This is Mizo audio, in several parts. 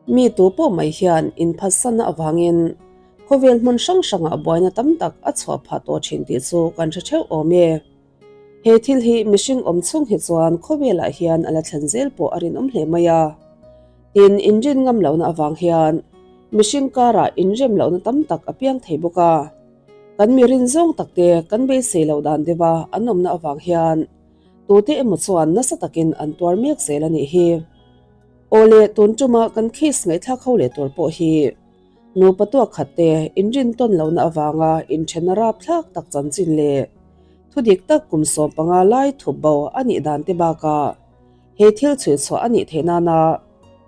Mi tu pawh mai hian inphatsanna avangin khawvel hmun hrang hrangah buaina tam tak a chhuah phah tawh thin tih chu kan hre theuh awm e. He thil hi mihring awm chhung hi chuan khawvelah hian a la thlen zel pawh a rinawm hle mai a. Tin, inrin ngam lohna avang hian mihring karah inrem lohna tam tak a piang thei bawk a. Kan mi rin zawng takte kan beisei loh dan deuha an awmna avang hian tute emaw chuan nasa takin an tuar mek zel a nih hi. Aw le, tun tuma kan case ngaihthlak ho leh tur pawh hi nupa tuak khat te inrin tawn lohna avanga inthenna rapthlak tak chanchin leh thudik tak kum 15 lai thup bo a nih dan te bakah he thil chhuihchhuah a nih theih nana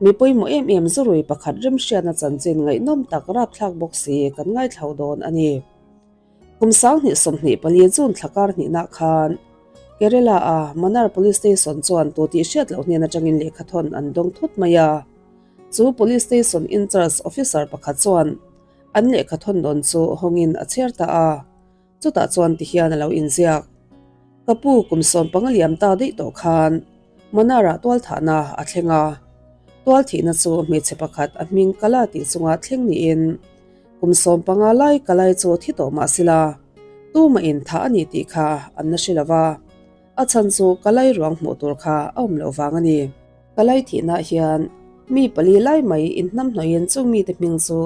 mi pawimawh em em zurui pakhat remhriatna chanchin ngaihnawm tak rapthlak bawk si kan ngaithlo dawn a ni. Kum 2024 June thla kar hnihna khan Kerala-a Mannar Police Station chuan tu tih hriat loh hnen atangin lehkha thawn an dawng thut mai a. Chu Police Station in-charge officer pakhat chuan an lehkha thawn dawn chu hawngin a chhiar ta a. Chutah chuan tihian a lo inziak. Ka pu kum 15 liam ta daih tawh khan Mannar-ah tualthahna a thleng a. Tualthihna chu hmeichhe pakhat a hming Kala tih chunga thleng niin Kum 15 lai ka lai chu thi tawh mah sila, tumah in thah a ni tih kha an la hre lo va, a chhan chu ka lai ruang hmuh tur kha a awm loh vang a ni. Ka lai thihna hian mi pali lai mai in hnam hnawhin chung mite hming chu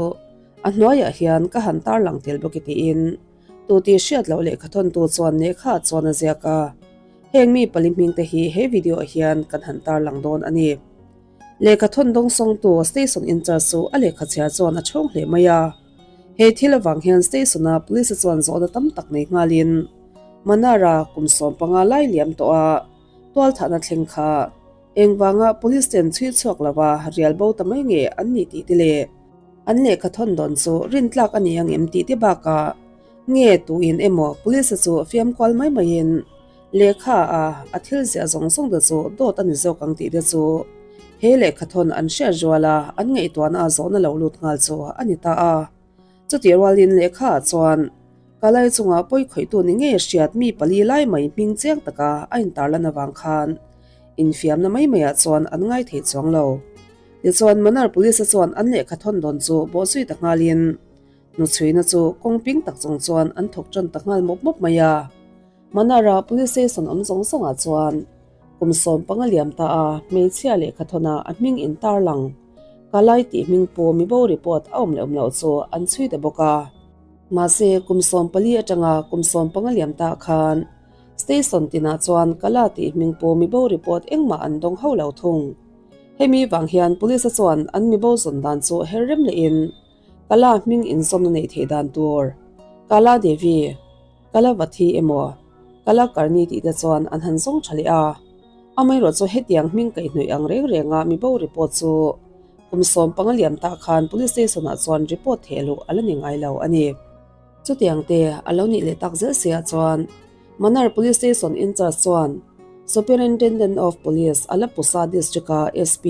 a hnuaiah hian ka han tarlang tel bawk i tiin tu tih hriat loh lehkha thawntu chuan lehkha chuan a ziak a. Heng mi pali hming te hi he video ah hian kan han tarlang dawn a ni. Lehkha thawn dawng sawngtu station in-charge chu a lehkha chhiar chuan a chhawng hle mai a. He thil avang hian station-a police chuan zawhna tam tak nei nghalin Manara kum 15 lai liam tawh a tualthahna thleng kha engvanga police ten chhui chhuak lova rial bo ta mai nge an ni tih te leh an lehkha thawn dawn chu rintlak a ni ang em tih te bakah nge tuin emaw police chu fiam kual mai maiin Lehkha a a thil ziah zawng zawng te chu dawt a ni zawk ang tih te chu he lehkha thawn an hriat rual a, an ngaihtuahna a zawhna lo lut nghal chu a ni ta a. Chutih rualin lehkha ah chuan Kalai chunga pawi khawihtu ni ngei hriat mi pali lai mai hming chiang taka a intarlan avang khan infiamna mai maiah chuan an ngai thei chuang lo. Tichuan Mannar Police-a chuan an lehkha thawn dawn chu bawhzui ta nghalin hnuchhuina chu kawng ping tak chung chuan an thawk tan ta nghal mawp mawp mai a. Manara Police Station awm zawng zawngah chuan kum 15 liam ta a hmeichhia lehkha thawnah a hming in tarlang Kalai tih hming pu mibo report a awm leh awm loh chu an chhui ta bawk a. Mahse kum 14 atanga kum 15 liam ta khan station tinah chuan Kala tih hming pu mibo report engmah an dawng ho lo thung. Hemi vang hian police chuan an mibo zawn dan chu her rem lehin Kala hming inzawmna neih theih dan tur Kala Devi Kala Vathi emaw, Kala Karni tih te chuan an han zawng tha leh a. Amaherawh chu hetiang hming kaihhnawih ang reng renga mibo report chu kum 15 liam tah khan Police Station ah chuan report theh luh a la ni ngai lo a ni. Chutiang te a lo nih leh tak zel si ah chuan Mannar Police Station in-charge chuan Superintendent of Police Alappuzha District-a SP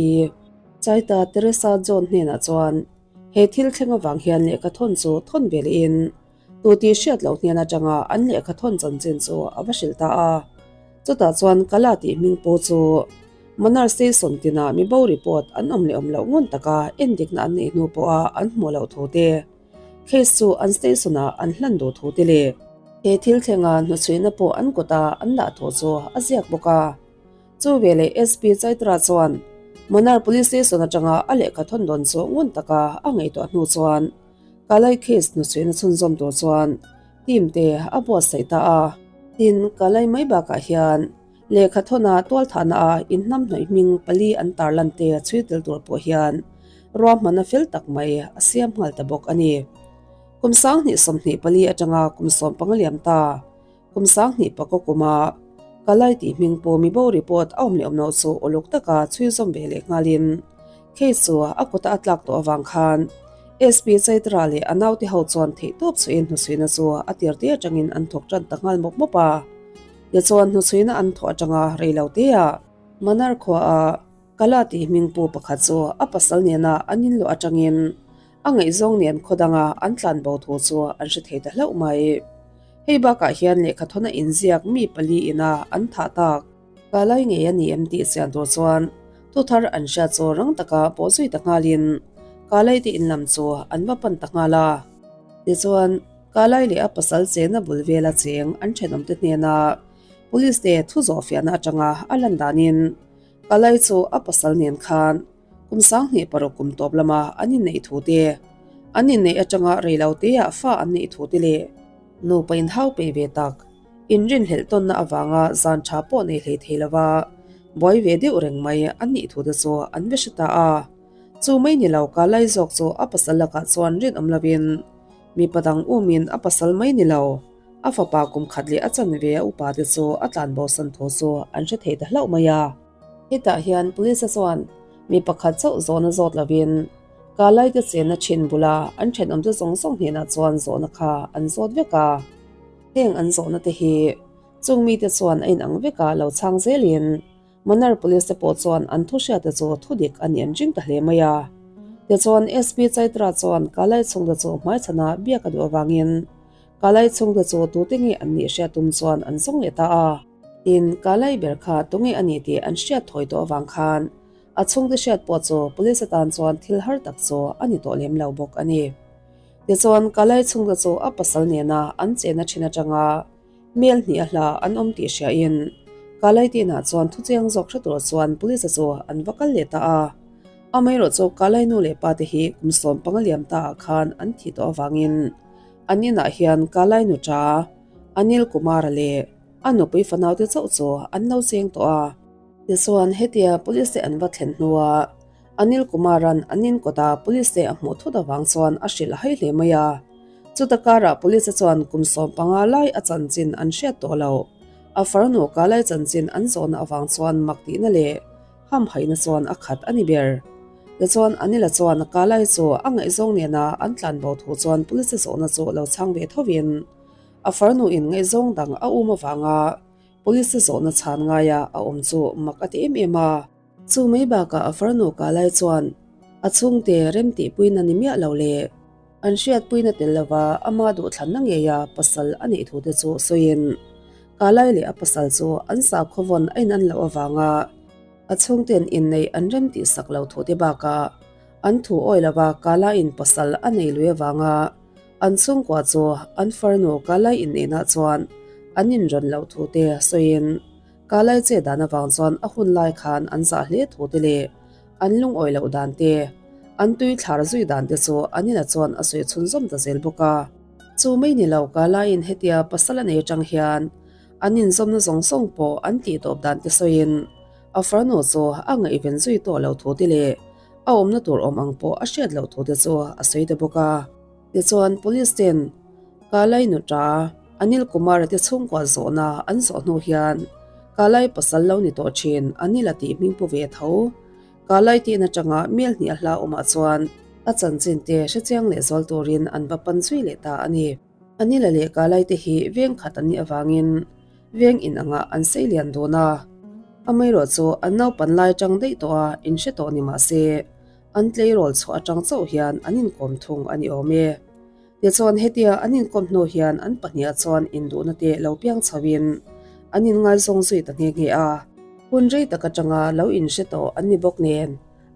Chaita Teresa John hnenah chuan he thil thleng avang hian lehkha thawn chu thawn ve lehin Tu tih hriat loh hnen atanga an lehkha thawn chanchin chu a va hrilh ta a. Chutah chuan Kala tih hming pu chu Mannar Station tinah mibo report an awm leh awm loh ngun taka endikna an neih hnu pawha an hmuh loh thu te, case chu an station-ah an hlan duh thu te leh he thil thlenga hnuchhuihna pawh an kutah an dah thu chu a ziak bawk a. Chu veleh SP Chaitra chuan Mannar Police Station atanga a lehkha thawn dawn chu ngun taka a ngaihtuah hnu chuan Kalai case hnuchhuihna chhunzawm tur chuan team te a buatsaih ta a. Tin, Kalai mai bakah hian lehkha thawna tualthahna a inhnamhnawih hming pali an tarlan te chhui tel tur pawh hian ruahmanna fel tak mai a siam nghal ta bawk a ni. Kum 2024 atanga kum 15 liam ta Kum 2009 kuma Kalai tih hming pu mibo report a awm leh awm loh chu uluk taka chhui zawm ve leh nghalin case chu a kuta a tlak tawh avang khan SP Chaitra leh a naute ho chuan theihtawp chhuihin hnuchhuihna chu a tir te atangin an thawk tan ta nghal mawp mawp a. Tichuan hnuchhuihna an thawh atanga rei lo teah Mannar khuaah Kala tih hming pu pakhat chu a pasal nena an inluah atangin A ngaihzawng nen khaw danga an tlan bo thu chu an hre thei ta hlauh mai. Hei bakah hian lehkha thawna inziak mi pali ina an thah tak. Kalai ngei a ni em tih chian tur chuan thuthar an hriat chu rang taka pawh zui ta nghalin. Kalai te in lam chu an va pan ta nghal a. Tichuan, Kalai leh a pasal chenna bul vela cheng an thenawmte hnena Police te thu zawhfiahna atanga a lan danin Kalai chu a pasal nen khan kum 2006 kum tawp lama an inneih thu te, an inneih atanga reiloteah fa an neih thu te leh nupa inhau peih ve tak inrinhlelh tawnna avanga zan tha pawh nei hlei thei lova buai ve deuh reng mai an nih thu te chu an ve hre ta a. Chu mai ni lo Kalai zawk chu a pasal lakah chuan rinawm lovin mipa dang umin a pasal mai ni lo a fapa kum khat leh a chanve a upa te chu a tlan bosan thu chu an hre thei ta hlauh mai a. Hetah hian Police chuan mi pakhat chauh zawhna zawt lovin Kalai te chenna thin bula an thenawmte zawng zawng hnenah chuan zawhna kha an zawt vek a. Heng an zawhna te hi chung mite chuan a inang vek a lo chhang zelin Mannar Police te pawh chuan an thu hriate chu thu dik a nih an ring ta hle mai a. Tichuan SP Chaitra chuan Kalai chhungte chu hmaichhana biak a duh avangin Kalai chhungte chu tute nge an nih hriat tum chuan an zawng leh ta a. Tin, Kalai ber kha tunge a nih tih an hriat thawi tawh avang khan a chhungte hriat pawh chu Police atan chuan thil har tak chu a ni tawh lem lo bawk a ni. Tichuan Kalai chhungte chu a pasal nena an chena thin atanga Mel hnih a hla an awm tih hriain Kalaitinah chuan thuchiang zawk hre tur chuan Police chu an va kal leh ta a. Amaherawhchu Kalai nu leh pa te hi kum 15 liam ta ah khan an thih tawh avangin an inah hian Kalai nu ṭa Anil Kumar-a leh a nupui fanaute chauh chu an lo cheng tawh a. Tichuan hetia Police te an va thlen hnuah Anil Kumar-a'n an in kawta Police te a hmuh thut avang chuan a hrilh a hai hle mai a. Chuta karah Police chuan kum 15 lai a chanchin an hriat tawh lo. A farnu Kalai chanchin an zawhna avang chuan mak tihna leh hamhaihna chuan a khat a ni ber. Tichuan Anil-a chuan Kalai chu a ngaihzawng nena an tlanbo thu chuan Police zawhna chu lo chhang ve thovin a farnu in ngaihzawng dang a um avanga Police zawhna chhan ngaia a awm chu mak a ti em em a. Chu mai bakah a farnu kah lai chuan a chhungte remtihpuina ni miah lo leh an hriatpuina tel lova ama duhthlanna ngeia pasal a neih thute chu sawiin kah lai leh a pasal chu an sakhaw vawn a inan loh avanga a chhungten inneih an remtihsak lo thute bakah an thu awi lova kah laiin pasal a nei lui avanga an chhungkua chu an farnu kah lai inneihna chuan an inrawn loh thute sawiin Kalai che dan avang chuan a hun lai khan an zah hle thu te leh an lungawi loh dan te, an tui thlar zui dan te chu an inah chuan a sawi chhunzawm ta zel bawk a. Chu mai ni lo Kalaiin hetia pasal a nei atang hian an inzawmna zawng zawng pawh an tih tawp dan te sawiin a farnu chu a ngaihven zui tawh lo thu te leh a awmna tur awm ang pawh a hriat loh thu te chu a sawi ta bawk a. Tichuan Police ten Kalai nuta Anil Kumar-a te chhungkua zawhna an zawh hnu hian Kalai pasal lo ni tawh thin Anil-a tih hming pu ve tho. Kalai tihna atanga mel hnih a hla awmah chuan a chanchin te hrechiang leh zual turin an va pan zui leh ta a ni. Anil-a leh Kalai te hi veng khat an nih avangin veng in angah an sei lian dun a. Amaherawh chu an naupan lai atang daih tawh a inhre tawh ni mah se an tleirawl chhuah atang chauh hian an inkawm thung a ni awm e. Tichuan hetia an inkawm hnu hian an pahniha chuan induhna te lo piang chhoin an inngaizawng zui ta nghe nghe a. Hun rei tak atanga lo inhre tawh an ni bawk nen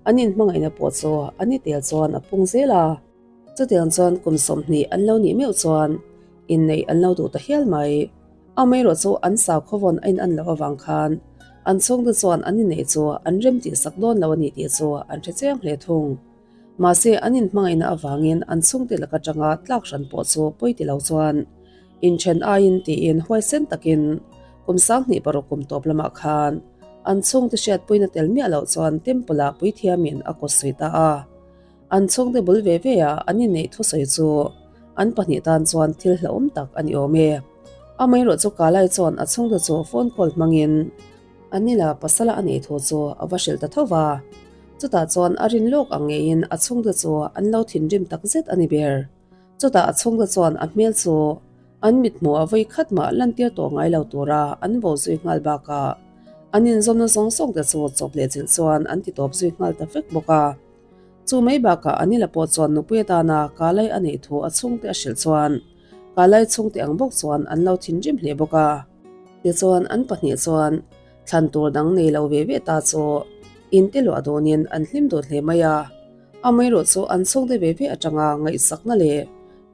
an inhmangaihna pawh chu an i tel chuan a pung zel a. Chutiang chuan kum 20 an lo nih meuh chuan inneih an lo duh ta hial mai. Amaherawh chu an sakhawvawn a inan loh avang khan an chhungte chuan an inneih chu an remtihsak dawn lo a ni tih chu an hre chiang hle thung. Mahse, an inhmangaihna avangin an chhungte lak atanga tlak hran pawh chu pawi ti lo chuan inthen aiin tiin huaisen takin kum 2006 kum tawp lamah khan an chhungte hriatpuina tel miah loh chuan Temple-ah puithiamin a kawt sawi ta a. An chhungte bul ve ve a an inneih thusawi chu an pahnih tan chuan thil hlauhawm tak a ni awm e. Amaherawh chu Kalai chuan a chhungte chu phone call hmangin Anila pasala a neih thu chu a va hrilh ta tho va. Chutah chuan a rin lawk ang ngeiin a chhungte chu an lo thinrim tak zet a ni ber. Chutah a chhungte chuan a hmel chu an mithmuh a vawi khat mah lantir tawh ngai lo tura an vo zui nghal bakah an inzawmna zawng zawng te chu chawp leh chilh chuan an ti tawp zui nghal ta vek bawk a. Chu mai bakah Anila pawh chuan nupui atana Kalai a neih thu a chhungte a hrilh chuan Kalai chhungte ang bawk chuan an lo thinrim hle bawk a. Tichuan an pahnih chuan thlan tur dang nei lo ve ve ta chu inte luah dawnin an hlim dun hle mai a. Amaherawhchu an chhungte ve ve atanga ngaihsakna leh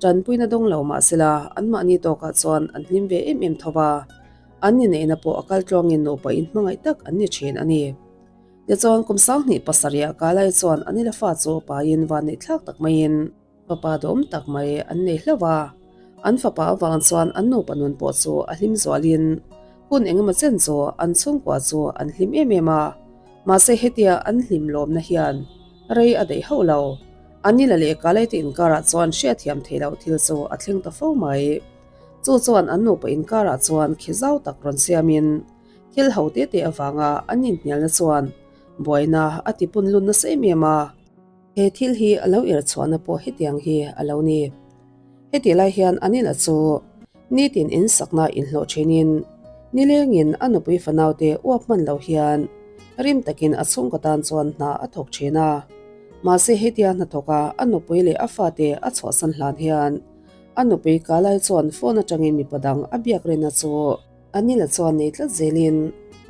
tanpuina dawng lo mah sela anmahni tawkah chuan an hlim ve em em tho va, an inneihna pawh a kal tluangin nupa inhmangaih tak an ni thin a ni. Tichuan kum sanghnih pasarih Kalai chuan an ila fa chu pain vanneihthlak tak maiin, Fapa dawm tak mai an nei hlauh a, an fapa avang chuan an nupa nun pawh chu a hlim zualin hun engemaw chen chu an chhungkua chu an hlim em em a, mahse hetia an hlim lawmna hian rei a daih hauh lo. Anila leh Kalaite inkarah chuan hriatthiam theih loh thil chu a thleng ta fo mai. Chu chuan an nupa inkarah chuan khi zau tak rawn siamin thil ho te te avanga an inhnialna chuan buaina a tipun lun nasa em em a. He thil hi a lo irh chhuahna pawh hetiang hi a lo ni. Hetih lai hian Anila chu nitin in sakna inhlawh thinin nilengin a nupui fanaute uap hman lo hian rim takin a chhungkaw tan chuan hna a thawk thin a. Mahse hetia hnathawka a nupui leh a fate a chhuahsan hlan hian a nupui Kalai chuan phone atangin mipa dang a biak rinna chu Anila chuan nei tlat zelin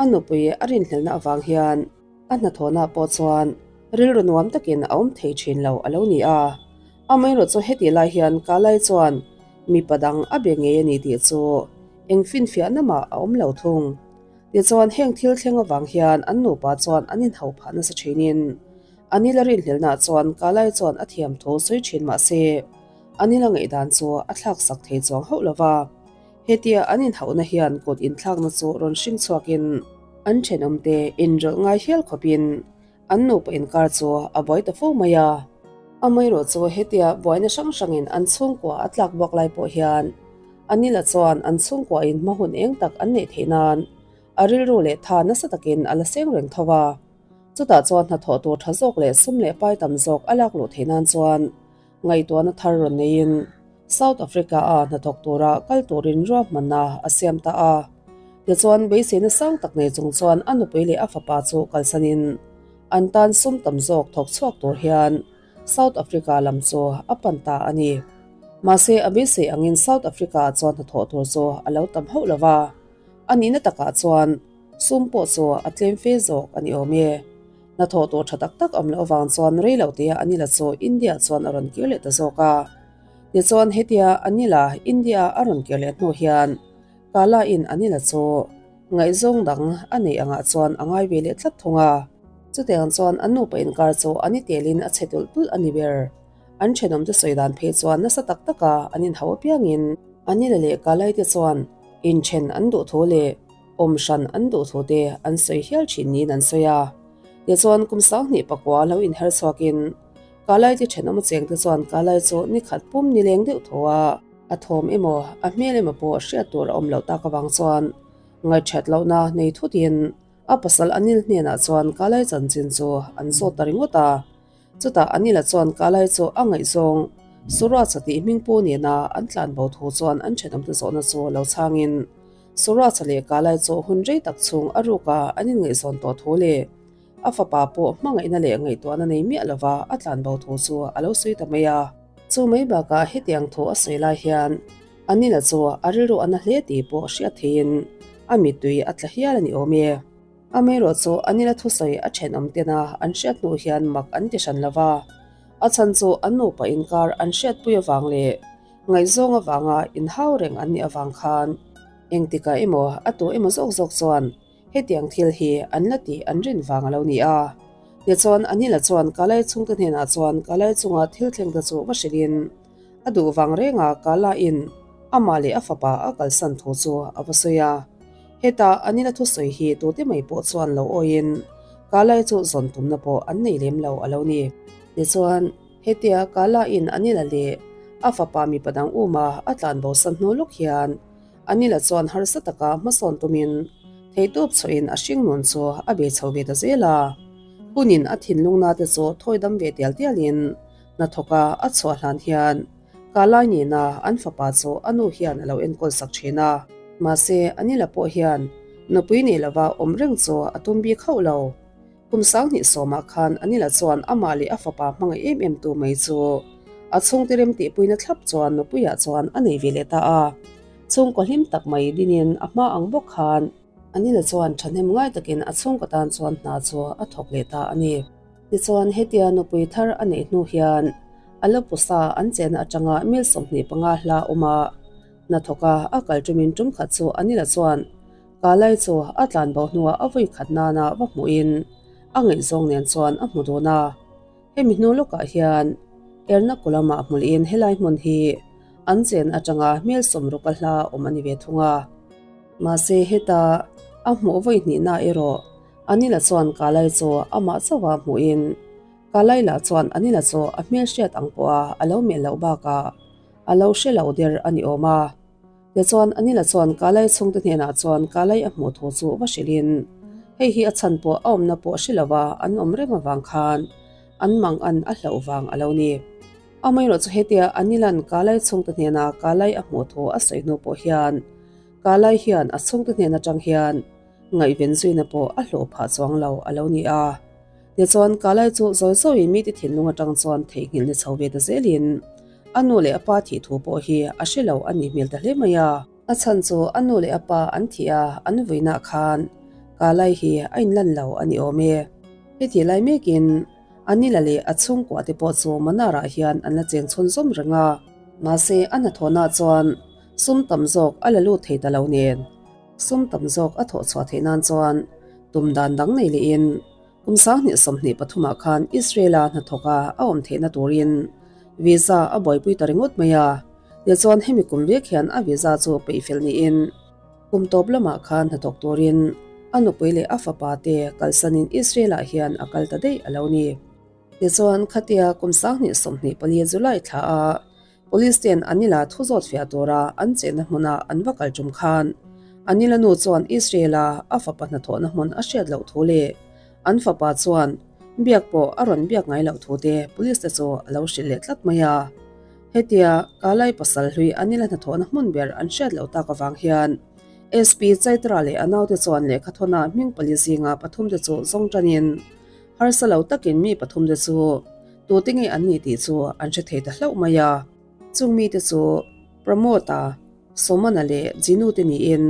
a nupui a rinhlelhna avang hian A hnathawhna pawh chuan rilru nuam takin a awm thei thin lo a lo ni a. Amaherawh chu heti lai hian Kalai chuan mipa dang a be ngei a ni tih chu eng finfiahna mah a awm lo thung. Tichuan heng thil thleng avang hian an nupa chuan an inhauh phah nasa thinin Anila rinhlelhna chuan Kalai chuan a thiam thu sawi thin mah se Anila ngaihdan chu a thlak sak thei chuang hauh lo va. Hetia an inhauhna hian kut inthlakna chu rawn hring chhuakin an thenawmte inrawlh ngai hial khawpin an nupa inkar chu a buai ta fo mai a. Amaherawh chu hetia buaina hrang hrangin an chhungkua a tlak buak lai pawh hian Anila chuan an chhungkuain hma hun eng tak an neih theih nan a rilru leh tha nasa takin a la seng reng tho a. Chutah chuan hnathawh tur tha zawk leh sum leh pai tam zawk a lak luh theih nan chuan Ngaihtuahna thar rawn neiin South Africa-a hnathawk tura kal turin ruahmanna a siam ta a. Tichuan, beiseina sang tak nei chung chuan a nupui leh a fapa chu kalsanin an tan sum tam zawk thawk chhuak tur hian South Africa lam chu a pan ta a ni. Mahse, a beisei angin South Africa-ah chuan hnathawh tur chu a lo tam hauh lo va, a nihna takah chuan sum pawh chu a tlem fe zawk a ni awm e. Hnathawh tur tha tak tak awm loh avang chuan rei lo tia Anila chu India chuan a rawn kir leh ta zawk a. Tichuan hetia Anila India a rawn kir leh hnu hian Kala in Anila chu ngaihzawng dang a neih angah chuan a ngai ve leh tlat thung a. Chutiang chuan an nupa inkar chu an i telin a chhe tulh tulh a ni ber. An thenawmte sawi dan phei chuan nasa tak taka an inhau apiangin Anila leh Kalai te chuan inthen an duh thu leh Awm hran an duh thu te an sawi hial thin niin an sawi a. Tichuan kum 20 pakua lo inher chhuakin Kalai te thenawm cheng te chuan Kalai chu ni khat pum ni leng deuh tho a, a thawm emaw a hmel emaw pawh hriat tur a awm loh tak avang chuan ngaihthat lohna nei thutin a pasal Anil hnenah chuan Kalai chanchin chu an zawt ta ringawt a. Chutah Anila chuan Kalai chu a ngaihzawng Suraj-a tih hmingpu nena an tlanbo thu chuan an thenawmte zawhna chu lo chhangin Suraj-a leh Kalai chu hun rei tak chhung a ruka an inngaihzawn tawh thu leh a fapa pawh hmangaihna leh ngaihtuahna nei miah lova a tlanbo thu chu a lo sawi ta mai a. Chu mai bakah hetiang thu a sawi lai hian Anila chu a rilru a na hle tih pawh hriat theiin a mittui a tla hial a ni awm e. Amaherawh chu Anila thusawi a thenawm tena an hriat hnu hian mak an ti hran lova, a chhan chu an nupa inkar an hriatpui avang leh Ngaihzawng avanga inhau reng an nih avang khan engtikah emaw a tu emaw zawk zawk chuan hetiang thil hi an la tih an rin vang a lo ni a. Tichuan Anila chuan Kalai chhungte hnenah chuan Kalai chunga thil thlengte chu va hrilhin a duh vang renga Kalaiin amah leh a fapa a kalsan thu chu a va sawi a. Heta Anila thusawi hi tute mai pawh chuan lo awiin Kalai chu zawn tumna pawh an nei lem lo a lo ni. Tichuan. Hetia Kala-in Anila leh a fapa mipa dang uma a tlanbo san hnu lawk hian Anila chuan harsa taka hmasawn tumin theihtawp chhuahin a hringnun chu a bei chho ve ta zel a. Hunin a thinlungna te chu thawi dam ve tial tialin hnathawka a chhuah hlan hian Kalai nena an fapa chu a nu hian a lo enkawl sak thin a. Mahse, Anila pawh hian nupui nei lova awm reng chu a tum bik hauh lo. Kum 20 sawmah khan Anila chuan amah leh a fapa hmangaih em em tu mai chu a chhungte rem tihpuina thlap chuan nupuiah chuan a nei ve leh ta a. Chhungkaw hlim tak mai dinin a hma ang bawk khan Anila chuan thahnem ngai takin a chhungkaw tan chuan hna chu a thawk leh ta a ni. Tichuan, hetia nupui thar a neih hnu hian Alapusa an chenna atanga mil 25 hla awm a, hnathawka a kal tumin tum khat chu Anila chuan Kalai chu a tlan bo hnuah a vawi khat nana va hmuhin a ngaihzawng nen chuan a hmu dun a. Hemi hnu lawkah hian Ernakulam-ah hmuliin helai hmun hi an chen atanga mil 60 a hla awm a ni ve thung a. Mahse heta a hmuh vawi hnihna erawh Anila chuan Kalai chu amah chauha hmuhin Kalai lah chuan Anila chu a hmelhriat ang pawha a lo melh loh bakah a lo hre lo der a ni awm a. Tichuan Anila chuan Kalai chhungte hnenah chuan Kalai a hmuh thu chu va hrilhin hei hi a chhan pawh a awmna pawh hre lova an awm reng avang khan an mang an a hlauh vang a lo ni. Amaherawh chu hetia Anila'n Kalai chhungte hnena Kalai a hmuh thu a sawi hnu pawh hian Kalai hian a chhungte hnen atang hian ngaihven zuina pawh a hlawh phah chuang lo a lo ni a. Tichuan Kalai chu zawi zawiin mite thinlung atang chuan theihnghilh ni chho ve ta zelin a nu leh a pa thih thu pawh hi a hre lo a nih hmel ta hle mai a. A chhan chu a nu leh a pa an thih a, an vuinah khan Kalai hi a inlan lo a ni awm e. Heti lai mekin Anila leh a chhungkua te pawh chu Manarah hian an la cheng chhunzawm reng a. Mahse a hnathawhnaah chuan sum tam zawk a la lut thei ta lo nen. Sum tam zawk a thawh chhuah theih nan chuan tum dan dang nei lehin kum 2023 ah khan Israel-a hnathawka a awm theihna turin visa a buaipui ta ringawt mai a. Tichuan hemi kum vek hian a visa chu peih fel niin kum tawp lamah khan hnathawk turin a nupui leh a fapa te kalsanin Israel-ah hian a kal ta daih a lo ni. Tichuan khatia kum 2024 July thla a Police ten Anila thu zawt fiah tura an chenna hmuna an va kal tum khan Anila nu chuan Israel-a a fapa hnathawhna hmun a hriat loh thu leh an fapa chuan biak pawh a rawn biak ngai loh thu te police te chu a lo hrilh leh tlat mai a. Hetia Kalai pasal hlui Anila hnathawhna hmun ber an hriat loh tak avang hian SP Chaitra leh a naute chuan lehkhathawna hming pali zinga pathum te chu zawng tanin harsa lo takin mi pathum te chu Tute nge an nih tih chu an hre thei ta hlauh mai a. Chung mite chu Pramod-a, Somana leh Jinu te niin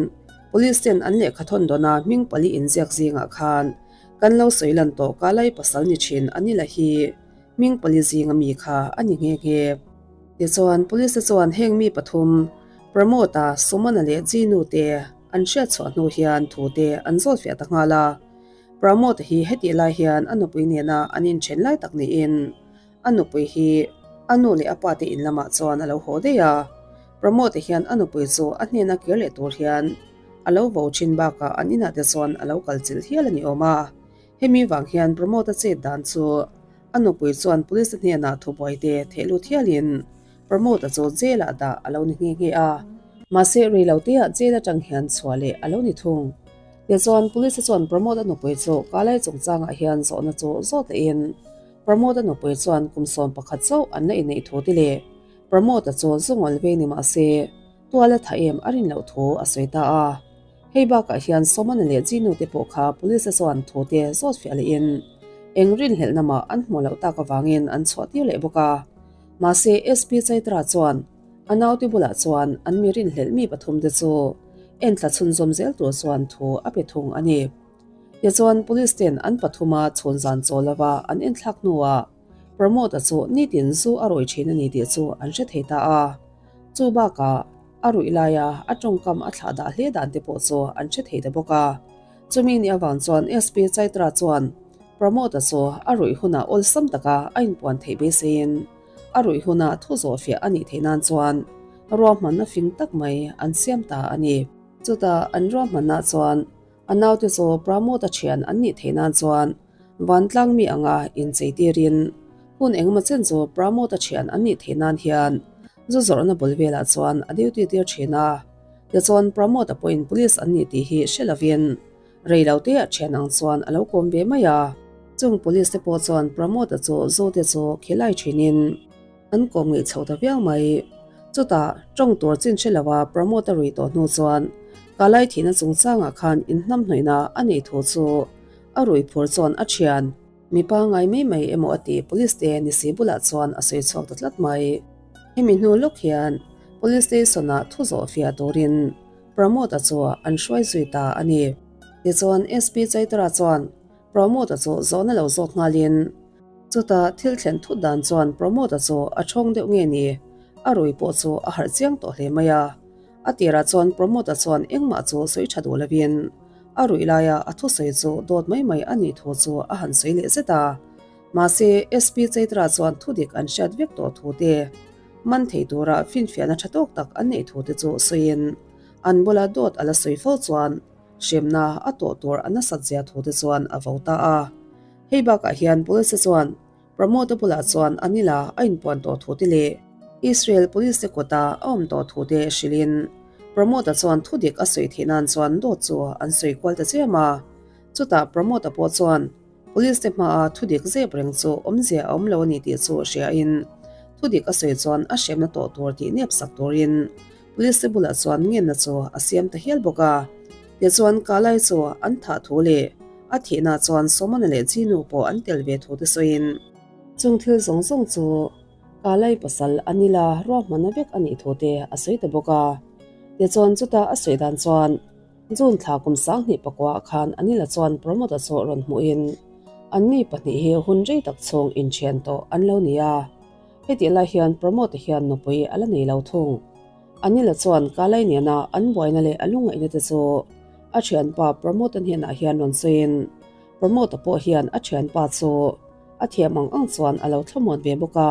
Police ten an lehkha thawn dawna hming pali inziak zingah khan kan lo sawi lan tawh Kalai pasal ni thin Anila hi hming pali zinga mi kha a ni nghe nghe. Tichuan Police te chuan heng mi pathum Pramod-a, Somana leh Jinu te an hriat chhuah hnu hian thu te an zawt fiah ta nghal a. Pramod hi hetih lai hian a nupui nena an inthen lai tak niin a nupui hi a nu leh a pa te in lamah chuan a lo haw daih a. Pramod hian a nupui chu a hnena kir leh tur hian a lo vo thin bakah an inah te chuan a lo kal chilh hial a ni awm a. Hemi vang hian Pramod-a chet dan chu a nupui chuan police te hnenah thubuai te theh lut hialin Pramod-a chu jail-ah dah a lo ni nghe nghe a. Mahse rei lo teah jail atang hian chhuah leh a lo ni thung. Tichuan, Police chuan Pramod-a nupui chu Kalai chungchangah hian zawhna chu zawt lehin, Pramod-a nupui chuan kum 11 chauh an la inneih thu te leh Pramod-a chu zu ngawl ve ni mah se, tual a tha em a rin loh thu a sawi ta a. Hei bakah hian Somana leh Jinu te pawh kha Police chuan thu te zawt fiah lehin eng rinhlelhna mah an hmuh loh tak avangin an chhuah tir leh bawk a. Mahse, SP Chaitra chuan A naute bulah chuan an mi rinhlelh mi pathum te chu enthla chhunzawm zel tur chuan thu a pe thung a ni. Tichuan Police ten an pathuma chhun zan chaw lova an enthlak hnuah Pramod-a chu nitin zu a rawi thin a ni tih chu an hre thei ta a. Chu bakah a ruih laia a tawngkam a thlah dah hle dan te pawh chu an hre thei ta bawk a. Chumi ni avang chuan SP Chaitra chuan Pramod-a chu a ruih hunah awlsam taka a inpuan theih beiseiin A ruih huna thu zawh fiah a nih theih nan chuan ruahmanna fing tak mai an siam ta a ni. Chutah an ruahmanna chuan a naute chu Pramod-a thian an nih theih nan chuan vantlang mi anga inchei tirin hun engemaw chen chu Pramod-a thian an nih theih nan hian zu zawrhna bul velah chuan a duty tir thin a. Tichuan Pramod-a pawhin police an nih tih hi hre lovin Rei lo te ah thian ang chuan a lo kawm ve mai a. Chung police te pawh chuan Pramod-a chu zu te chu khilai thinin an kawm ngeih chho ta viau mai. Chutah tawng tur chin hre lo a Pramod-a rui tawh hnu chuan Kalai thihna chungchangah khan inhnamhnawihna a neih thu chu a rui phur chuan a thian. Mi pangngai mai mai emaw a ti police te ni si bulah chuan a sawi chhuak ta tlat mai. Hemi hnu lawk hian police station ah thu zawh fiah turin Pramod-a chu an hruai zui ta a ni. Tichuan SP Chaitra chuan Pramod-a chu zawhna lo zawt nghalin. Chutah thil thlen thut dan chuan Pramod-a chu a ṭhawng deuh nge ni, a rui pawh chu a harh chiang tawh hle mai a. A tirah chuan Pramod-a chuan engmah chu sawi ṭha duh lovin a ruih laia a thusawi chu dawt mai mai a nih thu chu a han sawi leh zet a. Mahse, SP Chaitra chuan thudik an hriat vek tawh thu te, man thei tura finfiahna ṭha tawk tak an neih thu te chu sawiin an bula dawt a la sawi fo chuan hremna a tawh tur a nasat zia thu te chuan a vo ta a. Hei bakah hian Police te chuan Pramod-a bulah chuan Anila a inpuan tawh thu te leh Israel Police te kawta a awm tawh thu te hrilhin Pramod-a chuan thudik a sawi theih nan chuan dawt chu an sawi kual ta chiam a. Chutah Pramod-a pawh chuan Police te hmaa thudik zep reng chu awmzia a awm lo a ni tih chu hriain thudik a sawi chuan a hremna tawh tur tih nep sak turin Police te bulah chuan ngenna chu a siam ta hial bawk a. Tichuan Kalai chu an thah thu leh a thihna chuan Somana leh Jinu pawh an tel ve thu te sawiin chung thil zawng zawng chu Kalai pasal Anila ruahmanna vek a nih thu te a sawi ta bawk a. Tichuan chuta a sawi dan chuan June thla kum 2009 ah khan Anila chuan Pramod-a chu rawn hmuhin anni pahnih hi hun rei tak chhung inthian tawh an lo ni a. Hetih lai hian Pramod-a hian nupui a la nei lo thung. Anila chuan Kalai nena an buaina leh a lungngaihna te chu a thianpa Pramod-a hnenah hian rawn sawiin Pramod-a pawh hian a thianpa chu a thiam ang ang chuan a lo thlamuan ve bawk a.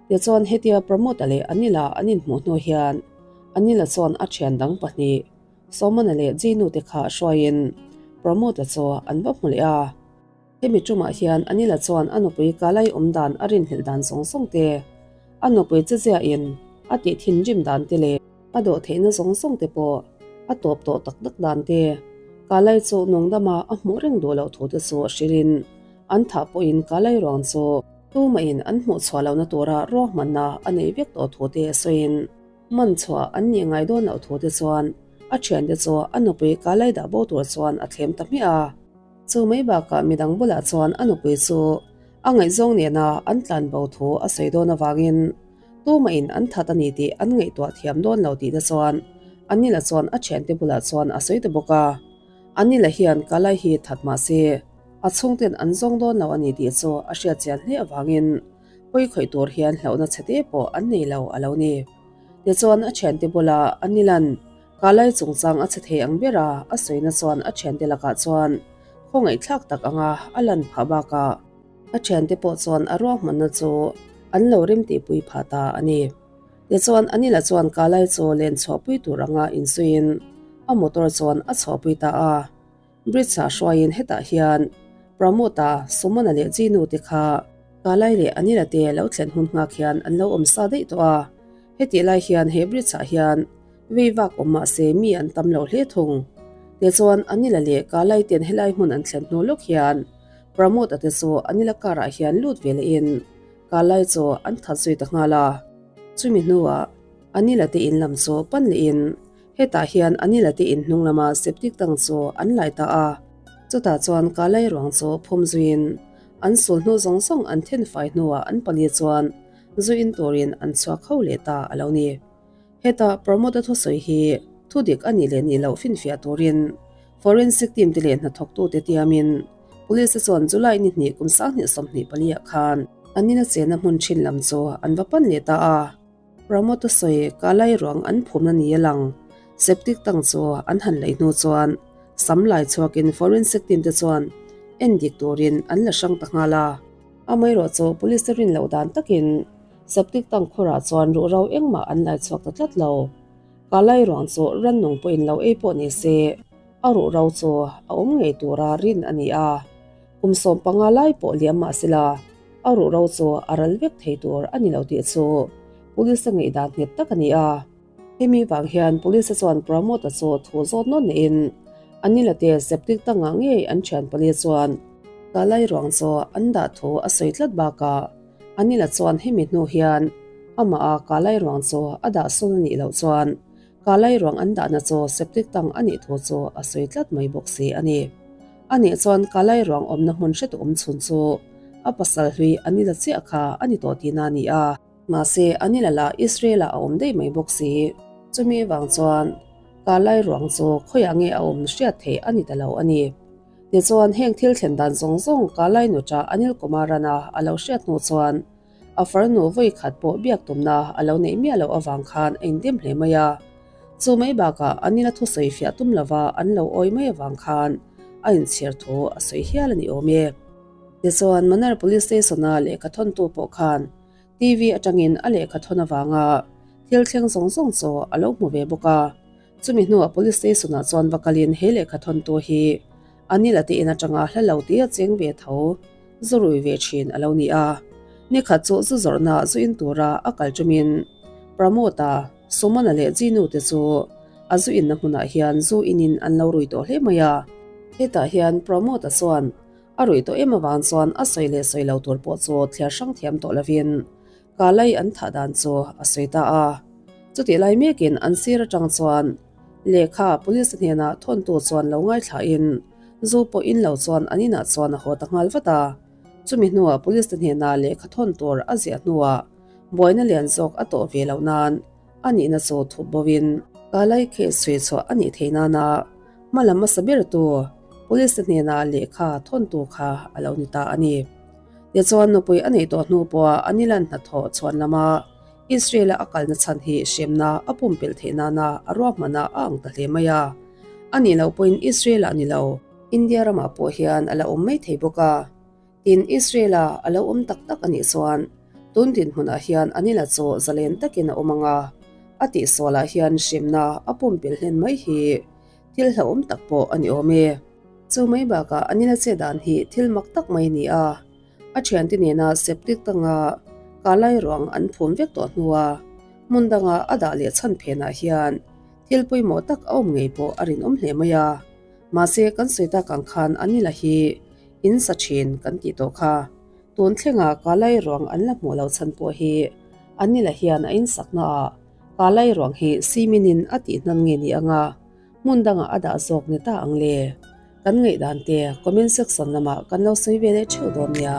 Tichuan hetia Pramod-a leh Anila an inhmuh hnu hian Anila chuan a thian dang pahnih Somana leh Jinu te kha hruaiin Pramod-a chu an va hmu leh a. Hemi tumah hian Anila chuan a nupui Kalai awm dan a rinhlelh dan zawng zawng te, a nupui cheziahin a tih thinrim dan te leh a dawh theihna zawng zawng te pawh a tawp tawh tak tak dan te, Kalai chu nungdama a hmuh reng duh loh thu te chu hrilhin an thah pawhin Kalai ruang chu tumahin an hmuh chhuah lohna tura ruahmanna a nei vek tawh thu te sawiin Man chhuah an nih ngai dawn loh thu te chuan a thiante chu a nupui Kalai dah bo tur chuan a thlem ta hmiah a. Chu mai bakah midang bulah chuan a nupui chu a ngaihzawng nena an tlan bo thu a sawi dawn avangin tumahin an that a ni tih an ngaihtuah thiam dawn lo tih te chuan Anila chuan a thiante bulah chuan a sawi ta bawk a. Anila hian Kalai hi that mah se a chhungten an zawng dawn lo a ni tih chu a hriatchian hle avangin Pawi khawih tur hian hlauhna chhe te pawh an nei lo a lo ni. Tichuan a thiante bula a nilan Kalai chungchang a chhe thei ang ber a, a sawina chuan a thiante lakah chuan khawngaihthlak tak anga a lan phah bakah a thiante pawh chuan a ruahmanna chu an lo remtihpui phah ta a ni. Tichuan Anila chuan Kalai chu len chhuahpui tur anga insuiin a motor chuan a chhuahpui ta a. Bridge-ah hruaiin hetah hian Pramod-a, Sumana leh Jinu te kha Kalai leh Anila te lo thlen hun nghak hian an lo awm sa daih tawh a. Hetih lai hian he bridge-ah hian vei vak awm mah se mi an tam lo hle thung. Tichuan Anila leh Kalai ten helai hmun an thlen hnu lawk hian Pramod-a te chu Anila car-ah hian lut ve lehin Kalai chu an that zui ta nghal a. Chumi hnuah Anila te in lam chu pan lehin Hetah hian Anila te in hnung lama septic tank chu an lai ta a, chutah chuan Kalai ruang chu phum zuiin an sul hnu zawng zawng an then fai hnuah an pali chuan zu in turin an chhuak ho leh ta a lo ni. Heta Pramod-a thusawi hi thu dik a nih leh nih loh finfiah turin Forensic team te leh hnathawktute tiamin Police te chuan July ni hnih kum 2024 ah khan Anila chenna hmun thin lam chu an va pan leh ta a. Pramod a sawi, Kalai ruang an phumna ni a lang. Septic tank chu an han lei hnu chuan sam lai chhuakin forensic team te chuan en dik turin an la hrang ta nghal a. Amaherawh chu police te rin loh dan takin septic tank khurah chuan ruhro engmah an lai chhuak ta tlat lo. Kalai ruang chu rannung pawhin lo ei pawh ni se a ruhro chu a awm ngei tura rin a ni a. Kum 15 lai pawh liam mah sela A ruhro chu a ral vek thei tur a ni lo tih chu Police a ngaihdan nghet tak a ni a. Hemi vang hian Police chuan Pramod-a chu thu zawt nawn neihin Anil-a te septic tangah ngei an thian pali chuan Kalai ruang chu an dah thu a sawi tlat bakah Anil-a chuan hemi hnu hian amah a Kalai ruang chu a dah sawn a nih loh chuan Kalai ruang an dahna chu septic tank a nih thu chu a sawi tlat mai bawk si a ni. A nih chuan Kalai ruang awmna hmun hretu awm chhun chu a pasal hlui Anila chiah kha a ni tawh tihna a ni a. Mahse, Anila lah Israel-ah a awm daih mai bawk si. Chumi vang chuan Kalai ruang chu khawiah nge a awm hriat theih a ni ta lo a ni. Tichuan, heng thil thlen dan zawng zawng Kalai nuṭa Anil Kumaran-a a lo hriat hnu chuan a farnu vawi khat pawh biak tumna a lo neih miah loh avang khan a indim hle mai a. Chu mai bakah Anil-a thusawi fiah tum lova an lo awi mai avang khan a inchhir thu a sawi hial a ni awm e. Tichuan, Manar Police Station-a lehkha thawntu pawh khan TV atangin a lehkha thawn avanga thil thleng zawng zawng chu a lo hmu ve bawk a. Chumi hnuah Police Station-ah chuan va kalin he lehkha thawntu hi Anil-a te in atanga hla lo tia cheng ve tho zu rui ve thin a lo ni a. Nikhat chu zu zawrhna zu in tura a kal tumin Pramod-a, Suman-a leh Jinu te chu a zu inna hmunah hian zu inin an lo rui tawh hle mai a. Hetah hian Pramod-a chuan a ruih tawh em avang chuan a sawi leh sawi lo tur pawh chu thliar hrang thiam tawh lovin Kalai an thah dan chu a sawi ta a. Chutih lai mekin an sir atang chuan lehkha police hnenah thawntu chuan lo ngaithlain zu pawh in lo chuan an inah chuan a haw ta nghal vat a. Chumi hnuah police te hnenah lehkha thawn tur a ziah hnuah buaina lian zawk a tawh ve loh nan a nihna chu thup boin Kalai case chhui chhuah a nih theih nana hma lam hmasa bertu police te hnenah lehkha thawntu kha a lo ni ta a ni. Tichuan nupui a neih tawh hnu pawha a nilan hnathawh chhuan lama Israel-a a kalna chhan hi hremna a pumpelh theih nana a ruahmana a ang ta hle mai a. A nih loh pawhin Israel-ah ni lo, India ramah pawh hian a la awm mai thei bawk a. Tin, Israel-a a lo awm tak tak a nih chuan tun dinhmunah hian a nila chu zalen takin a awm ang a, a tihsualah hian hremna a pumpelh hlen mai hi thil hlauhawm tak pawh a ni awm e. Chu mai bakah a nila che dan hi thil mak tak mai a ni a, a thiante nena septic tanga kalai ruang an phum vek tawh hnua hmun danga a dah leh chhan phenah hian thil pawimawh tak a awm ngei pawh a rinawm hle mai a. Mahse kan sawi tak ang khan a nila hi in sa thin kan tih tawh kha. Tun thlenga kalai ruang an la hmuh loh chhan pawh hi a nila hian a insaknaah kalai ruang hi cement-in a tihhnan nge ni anga Hmun dangah a dah zawk ni ta ang le. Kan ngaihdan te comment section lamah kan lo sawi ve leh theuh dawn nia.